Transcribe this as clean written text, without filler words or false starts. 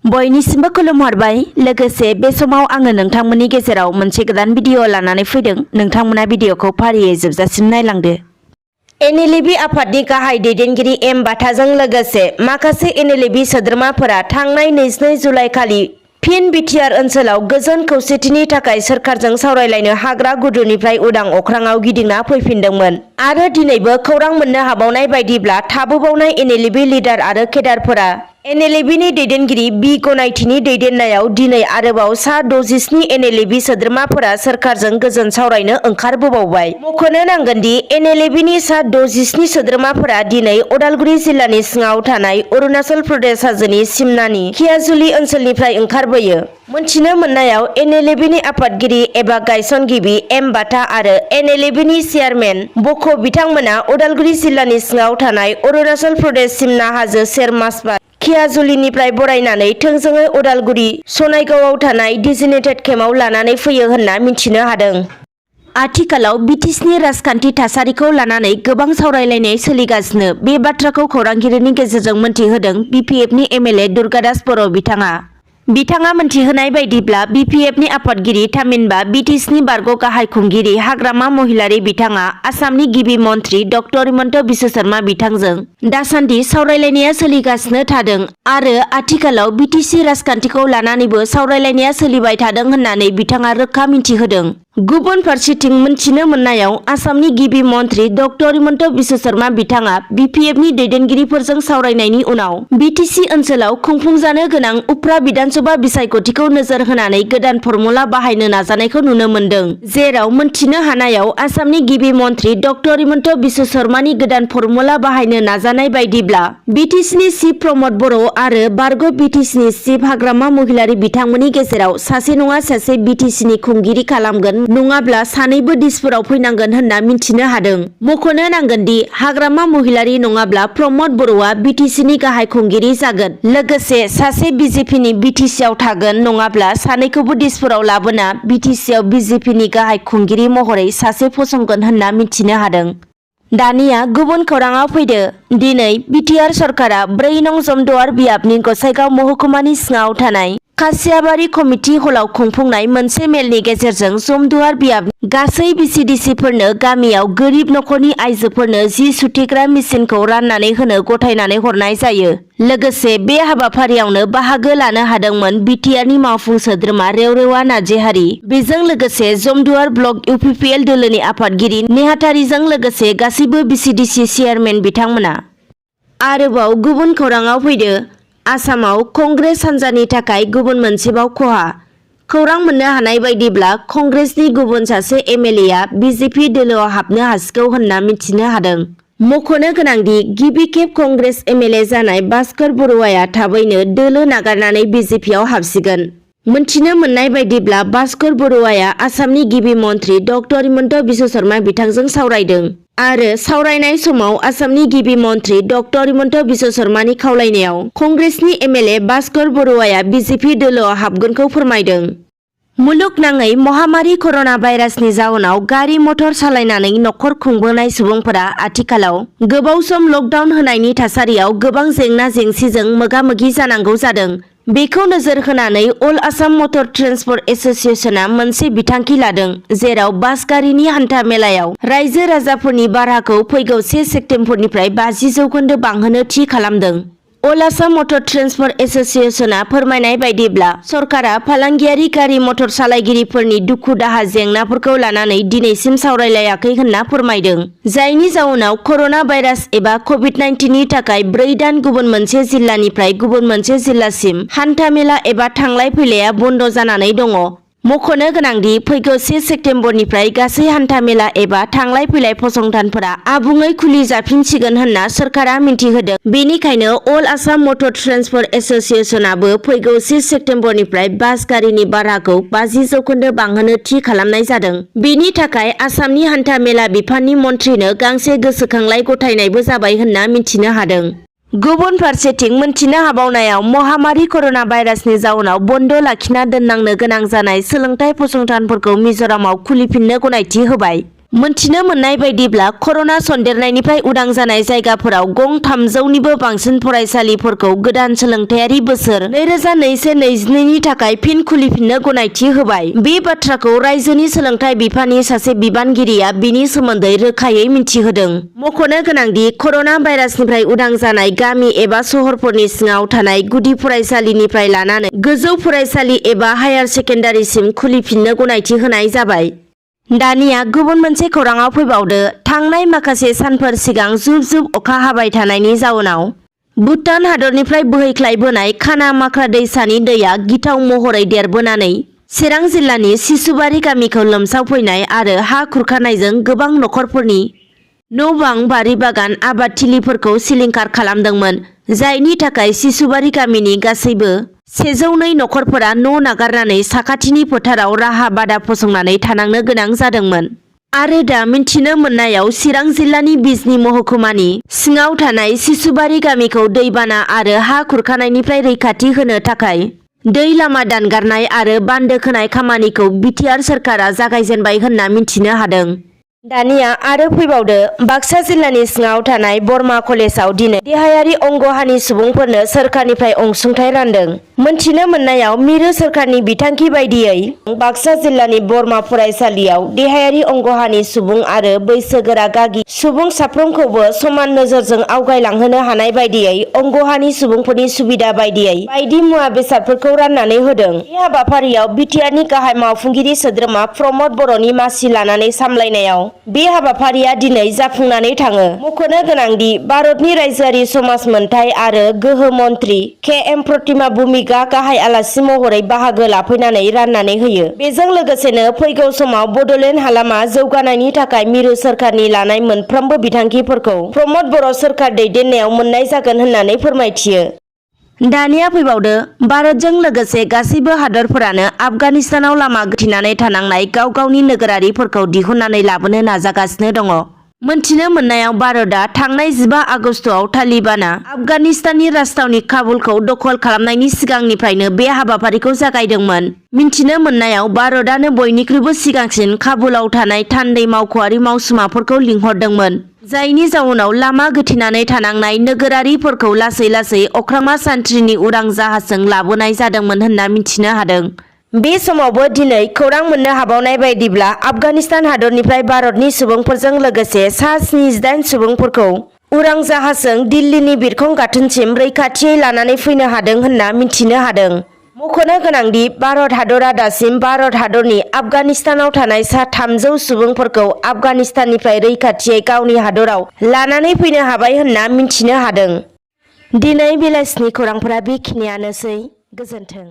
बयनिसिमबो खुलुमहरबाय। लोगोसे बे समाव आङो नोंथांमोननि गेजेराव मोनसे गोदान भिडिअ लानानै फैदों। नोंथांमोना भिडिअखौ फारियै जोबजासिम नायलांदो। NLFB आफादनि गाहाय दैदेनगिरि हिमंताजों लोगोसे माखासे NLFB सोद्रोमाफोरा थांनाय 22 जुलाइ खालि फिन बिटिआर ओनसोलाव गोजोन खौसेथिनि थाखाय सोरखारजों सावरायलायनो हाग्रा गुदुनिफ्राय उदां अख्राङाव गिदिंना फैफिनदोंमोन आरो दिनैबो खौरां मोननो हाबावनाय बायदिब्ला थाबोबावनाय NLFB लिडार आरो केडारफोरा NLFBनि दैदेनगिरि बि गनायथिनि दैदेननायाव दिनै आरोबाव सा 67 NLFB सोद्रोमाफोरा सोरखारजों गोजोन सावरायनो ओंखारबोबावबाय। मख'नो नांगोनदि NLFBनि सा 67 सोद्रोमाफोरा दिनै उदालगुरि जिल्लानि सिङाव थानाय अरुणाचल प्रदेश हाजोनि सिमनानि खियाजुलि ओनसोलनिफ्राय ओंखारबोयो। मोनथिनो मोननायाव NLFBनि आफादगिरि एबा गायसनगिरि हिमंता आरो NLFBनि चेयारमेन बक' बिथांमोना उदालगुरि जिल्लानि सिङाव थानाय अरुणाचल प्रदेश सिमना हाजो सेरमासबा खियाजुलिनिफ्राय बरायनानै थोंजोङै उदालगुरि सनाइगावआव थानाय डिजिनेटेड केम्पआव लानानै फैयो होनना मिथिनो हादों। आथिखालाव बिटिसिनि राजखान्थि थासारिखौ लानानै गोबां सावरायलायनाय सोलिगासिनो। बे बाथ्राखौ खौरांगिरिनि गेजेरजों मोनथिहोदों BPFनि MLA दुर्गादास बर' बिथाङा मोनथिहोनाय बायदिब्ला BPFनि आफादगिरि थामहिनबा बिटिसिनि बारग' गाहाय खुंगिरि हाग्रामा महिलारि बिथाङा आसामनि गिबि मन्थ्रि डक्टर हिमन्त बिश्व शर्मा बिथांजों दासान्दि सावरायलायनाया सोलिगासिनो थादों आरो आथिखालाव बिटिसि राजखान्थिखौ लानानैबो सावरायलायनाया सोलिबाय थादों होननानै बिथाङा रोखा मिन्थिहोदों। गुबुन फारसेथिं मोनथिनो मोननायाव आसामनि गिबि मन्थ्रि डक्टर हिमन्त बिश्व शर्मा बिथाङा BPFनि दैदेनगिरिफोरजों सावरायनायनि उनाव बिटिसि ओनसोलाव खुंफुंजानो गोनां उफ्रा बिधानसभा बिसायख'थिखौ नोजोर होनानै गोदान फर्मुला बाहायनो नाजानायखौ नुनो मोनदों। जेराव मोनथिनो हानायाव आसामनि गिबि मन्थ्रि डक्टर हिमन्त बिश्व शर्मानि गोदान फर्मुला बाहायनो नाजानाय बायदिब्ला बिटिसिनि चिफ प्रमद बर' आरो बारग' बिटिसिनि चिफ हाग्रामा महिलारि बिथांमोननि गेजेराव सासे नङा सासे बिटिसिनि खुंगिरि खालामगोन नङाब्ला सानैबो दिसपुराव फैनांगोन होनना मिन्थिनो हादों। मख'नो नांगोनदि हाग्रामा महिलारि नङाब्ला प्रमद बर'आ बिटिसिनि गाहाय खुंगिरि जागोन। लोगोसे सासे बिजेपिनि बिटिसिआव थागोन नङाब्ला सानैखौबो दिसपुराव लाबोना बिटिसिआव बिजेपिनि गाहाय खुंगिरि महरै सासे फसंगोन होनना मिन्थिनो हादों। दानिया गुबुन खौराङाव फैदो। दिनै बिटिआर सरकारा 4 नं जमदुवार बियाबनि गसाइगाव महकुमानि सिङाव थानाय खासियाबारि कमिटि हलाव खुंफुंनाय मोनसे मेलनि गेजेरजों जमदुवार बियाबनि गासै बिसिडिसिफोरनो गामियाव गोरिब नखरनि आइजोफोरनो जि सुथेग्रा मेसिनखौ राननानै होनो गथायनानै हरनाय जायो। लोगोसे बे हाबाफारियावनो बाहागो लानो हादोंमोन बिटिआरनि मावफुं सोद्रोमा रेवरेवा नार्जिहारि। बेजों लोगोसे जमदुवार ब्लक UPPL दोलोनि आफादगिरि नेहाथारिजों लोगोसे गासैबो बिसिडिसि चेयारमेन बिथांमोना। आरोबाव गुबुन खौराङाव फैदो। आसामाव कंग्रेस हान्जानि थाखाय गुबुन मोनसेबाव खहा। खौरां मोननो हानाय बायदिब्ला कंग्रेसनि गुबुन सासे MLAआ BJP दोलोआव हाबनो हासिगौ होनना मिथिनो हादों। मख'नो गोनांदि गिबि खेब कंग्रेस MLA जानाय भास्कर बरुवाया थाबैनो दोलो नागारनानै BJPआव हाबसिगोन। मोनथिनो मोननाय बायदिब्ला भास्कर बरुवाया आसामनि गिबि मन्थ्रि डक्टर हिमन्त बिश्व शर्मा बिथांजों सावरायदों आरो सावरायनाय समाव आसामनि गिबि मन्थ्रि डक्टर हिमन्त बिश्व शर्मानि खावलायनायाव कंग्रेसनि MLA भास्कर बरुवाया BJP दोलोआव हाबगोनखौ फोरमायदों। मुलुगनाङै महामारी कर'ना भाइरासनि जाउनाव गारि मटर सालायनानै नखर खुंबोनाय सुबुंफोरा आथिखालाव गोबाव सम लकडाउन होनायनि थासारियाव गोबां जेंना जेंसिजों मोगा-मोगि जानांगौ जादों। बेखौ नोजोर होनानै अल आसाम मटर ट्रेन्सपर्ट एसोसिएशनआ मोनसे बिथांखि लादों जेराव बास गारिनि हान्था मेलायाव रायजो राजाफोरनि भाराखौ फैगौ 1 सेप्तेम्बरनिफ्राय 50% बांहोनो थि खालामदों। अल आसाम मटर ट्रेन्सपर्ट एसोसिएशनआ फोरमायनाय बायदिब्ला सरकारा फालांगियारि गारि मटर सालायगिरिफोरनि दुखु दाहा जेंनाफोरखौ लानानै दिनैसिम सावरायलायाखै होनना फोरमायदों। जायनि जाउनाव कर'ना भाइरास एबा COVID-19नि थाखाय 4 दान गुबुन मोनसे जिल्लानिफ्राय गुबुन मोनसे जिल्लासिम हान्था मेला एबा थांलाय फैलाया बन्द जानानै दङ। मख'नो गोनांदि फैगौ 1 सेप्तेम्बरनिफ्राय गासै हान्था मेला एबा थांलाय फैलाय फसंथानफोरा आबुङै खुलि जाफिनसिगोन होनना सरकारा मिन्थिहोदों। बेनिखायनो अल आसाम मटर ट्रेन्सपर्ट एसोसिएशनआबो फैगौ 1 सेप्तेम्बरनिफ्राय बास गारिनि भाराखौ 50% बांहोनो थि खालामनाय जादों। बेनि थाखाय आसामनि हान्था मेला बिफाननि मन्थ्रिनो गांसे गोसोखांलाइ गथायनायबो जाबाय होनना मिन्थिनो हादों। गुबुन फारसेथिं मोनथिनो हाबावनायाव महामारी कर'ना भाइरासनि जाउनाव बन्द लाखिना दोननांनो गोनां जानाय सोलोंथाइ फसंथानफोरखौ मिज'रामाव खुलिफिननो गनायथि होबाय। मोनथिनो मोननाय बायदिब्ला कर'ना सन्देरनायनिफ्राय उदां जानाय जायगाफोराव गं 300निबो बांसिन फरायसालिफोरखौ गोदान सोलोंथायारि बोसोर 2021-22 नि थाखाय फिन खुलिफिननो गनायथि होबाय। बे बाथ्राखौ रायजोनि सोलोंथाइ बिफाननि सासे बिबानगिरिया बिनि सोमोन्दै रोखायै मिथिहोदों। मख'नो गोनांदि कर'ना भाइरासनिफ्राय उदां जानाय गामि एबा सहरफोरनि सिङाव थानाय गुदि फरायसालिनिफ्राय लानानै गोजौ फरायसालि एबा हायार सेकेन्डारिसिम खुलिफिननो गनायथि होनाय जाबाय। दानिया गुबुन मोनसे खौराङाव फैबावदो। थांनाय माखासे सानफोर सिगां जुब जुब अखा हाबाय थानायनि जाउनाव भुटान हादरनिफ्राय बोहैख्लायबोनाय खाना माख्रा दैसानि दैया गिथाव महरै देरबोनानै चिरां जिल्लानि सिसुबारि गामिखौ लोमसावफैनाय आरो हा खुरखानायजों गोबां नखरफोरनि न'-बां, बारि बागान, आबादथिलिफोरखौ सिलिंखार खालामदोंमोन। जायनि थाखाय सिसुबारि गामिनि गासैबो 102 नखरफोरा न' नागारनानै साखाथिनि फोथाराव राहा बादा फसंनानै थानांनो गोनां जादोंमोन। आरो दा मिन्थिनो मोननायाव चिरां जिल्लानि बिजनी महकुमानि सिङाव थानाय सिसुबारि गामिखौ दैबाना आरो हा खुरखानायनिफ्राय रैखाथि होनो थाखाय दै लामा दानगारनाय आरो बान्दो खोनाय खामानिखौ बिटिआर सोरखारा जागायजेनबाय होनना मिन्थिनो हादों। दानिया आरो फैबावदो। बाक्सा जिल्लानि सिङाव थानाय बरमा कलेजाव दिनै देहायारि अंगहानि सुबुंफोरनो सोरखारनिफ्राय अनसुंथाइ रानदों। मोनथिनो मोननायाव मिरु सोरखारनि बिथांखि बायदियै बाक्सा जिल्लानि बरमा फरायसालियाव देहायारि अंगहानि सुबुं आरो बैसोगोरा गागि सुबुं साफ्रोमखौबो समान नोजोरजों आवगायलांहोनो हानाय बायदियै अंगहानि सुबुंफोरनि सुबिदा बायदियै बायदि मुवा बेसादफोरखौ राननानै होदों। बे हाबाफारियाव बिटिआरनि गाहाय मावफुंगिरि सोद्रोमा प्रमद बर'नि मासि लानानै सामलायनायाव बे हाबाफारिया दिनै जाफुंनानै थाङो। मख'नो गोनांदि भारतनि रायजोआरि समाज मोनथाय आरो गोहो मन्त्रि के.एम. प्रतिमा भुमिका गाहाय आलासि महरै बाहागो लाफैनानै राननानै होयो। बेजों लोगोसेनो फैगौ समाव बड'लेण्ड हालामा जौगानायनि थाखाय मिरु सोरखारनि लानाय मोनफ्रोमबो बिथांखिफोरखौ प्रमद बर' सोरखार दैदेननायाव मोननाय जागोन होननानै फोरमायथियो। दानिया फैबावदो। भारतजों लोगोसे गासैबो हादरफोरानो आफगानिस्तानाव लामा गोथेनानै थानांनाय गाव गावनि नोगोरारिफोरखौ दिहुननानै लाबोनो नाजागासिनो दङ। मोनथिनो मोननायाव भारतआ थांनाय 15 आगस्टआव तालिबानआ आफगानिस्ताननि राजथावनि काबुलखौ दखल खालामनायनि सिगांनिफ्रायनो बे हाबाफारिखौ जागायदोंमोन। मिन्थिनो मोननायाव भारतआनो बयनिख्रुइबो सिगांसिन काबुलाव थानाय थान्दै मावख'आरि मावसुमाफोरखौ लिंहरदोंमोन। जायनि जाउनाव लामा गोथेनानै थानांनाय नोगोरारिफोरखौ लासै लासै अख्रांमा सान्थ्रिनि उरां जाहाजजों लाबोनाय जादोंमोन होनना मिन्थिनो हादों। बे समावबो दिनै खौरां मोननो हाबावनाय बायदिब्ला आफगानिस्तान हादरनिफ्राय भारतनि सुबुंफोरजों लोगोसे सा 78 सुबुंफोरखौ उरां जाहाजजों दिल्लीनि बिरखं गाथोनसिम रैखाथियै लानानै फैनो हादों होनना मिन्थिनो हादों। मख'नो गोनांदि भारत हादरा दासिम भारत हादरनि आफगानिस्तानाव थानाय सा 300 सुबुंफोरखौ आफगानिस्ताननिफ्राय रैखाथियै गावनि हादराव लानानै फैनो हाबाय होनना मिन्थिनो हादों। दिनै बेलासिनि खौरांफोरा बेखिनियानोसै। गोजोन्थों।